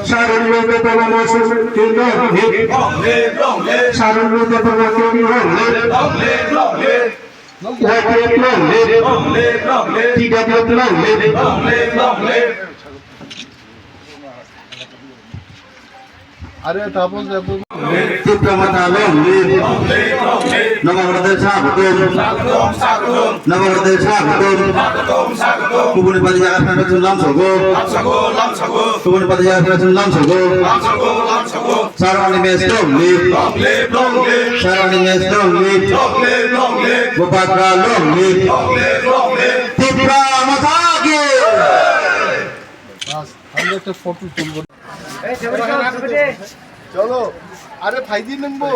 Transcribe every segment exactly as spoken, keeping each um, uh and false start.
Sarungo Debbarma Singh long live. Sarungo Debbarma Singh long live. Y T F long live. T W F long live. Are tapos, tapos. Tipra Motha long live. Nabagorok de swagotom. Nabagorok de swagotom. Kubuni padi jaga phai phai chwng lamsogo. Kubuni padi jaga phai phai chwng lamsogo. Saroni Mech long live. Saroni Mech long live. Bupatra long live. Tipra Motha ki. Bas, আমরা একটা ফটো তুলবো। চলো, আরে ভাইজি নেমবো।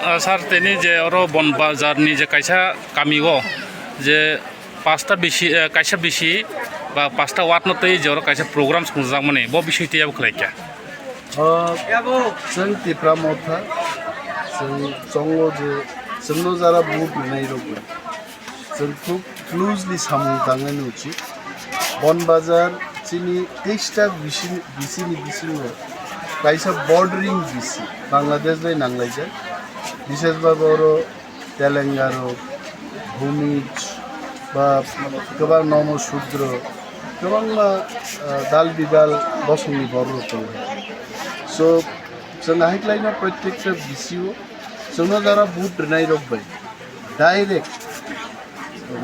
Ah, sir, tini je oro Bon Bazar ni je kaisa kami o je pasta bisi, eh, kaisa bisi ba pasta ward no twi je oro kaisa program swngjak mani, bo bising twi abo khlai kha. Ah, chwng Tipra Motha, chwng chongo je chwngno jara vote rwnai rok bai. Chwng khub closely samung tangnani uchit. Bon Bazar chini teista bisi, bisi ni bisingo kaisa bordering bisi Bangladesh bai nanglaijak. Bishesh bhabe oro Telenga rok, Bhumij ba kwbang Nomo Shudro, kwbangma, ah, dal bidal bosongni borok rok tongo. So, chwng hai khlaino protekta bisio chwngno jara vote rwnai rok bai direct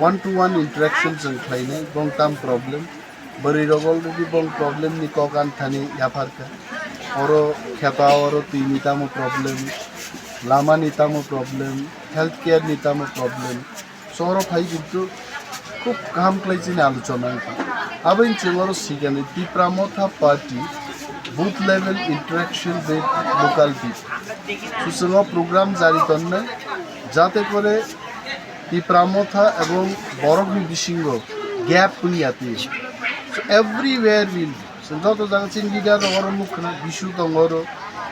one to one interaction chwng khlainai, bong tam problem. Bwrwi rok already bong problem ni kok anthani yaphar kha. Oro khepa, oro twi ni tamo problem, lama ni tamo problem, health care ni tamo problem. So oro phai kintu khub kaham khlai chini alochona wngkha. Aboni chwng oro sikani Tipra Motha Party booth level interaction with local people. So chwng o program jari tonnai, jate kore Tipra Motha ebong borokni bisingo gap wngya twi. So everywhere will be. So joto jaga chini leader rok oro nukha na, Bishu tongo oro,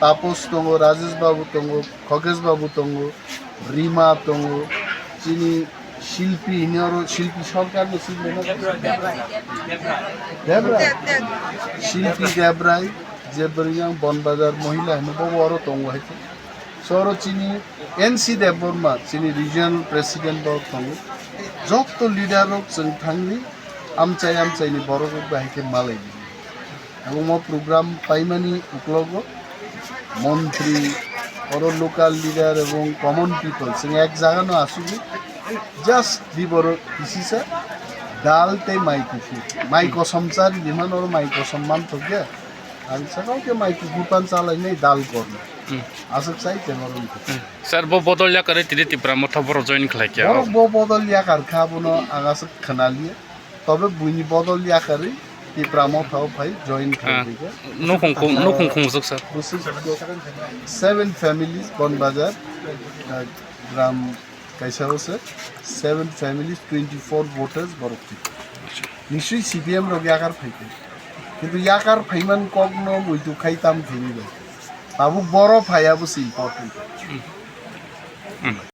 Tapos tongo, Rajesh Babu tongo, Khogesh Babu tongo, Rima tongo, chini Shilpi hini oro, Shilpi Sarkar ni Shilpi na? Debrai. Shilpi Debrai, je bwrwi yang Bon Bazar mohila hino, bobo oro tongo hai. So oro chini N C Debbarma, chini regional president bo tongo. Jotto leader rok chwng thangwi amchai amchai ni borok rok bai hai khe malai di. Ebong o program paimani uklogo montri, oro local leader ebong common people chwng ek jaga no asugo. Just di borok kisisa dal tei mai kuphur. Mai kosom chari di man oro mai kosom man thokya. Ang sakao khe mai kuphur pan chalainai dal korma. Hmm. Aswk sai tei oro wngkha. Hmm. Sir, bo bodol yakarwi tini Tipra Motha borok join khlai kha. Borok bo bodol yakar kha, bono ang aswk khna liya. Tobe buini bodol yakarwi Tipra Motha o phai join khlai kha. Ah, nukhung khung, nukhung khungjwk, sir. Bwswk seven families Bon Bazar, ah, gram Kaisa o se seven families, twenty four voters borok twi. Nisui C P M rok yakar phai khe. Kintu yakar phaiman kokno muitu khai tam khe ni bai. Tabuk boro phai abo se important.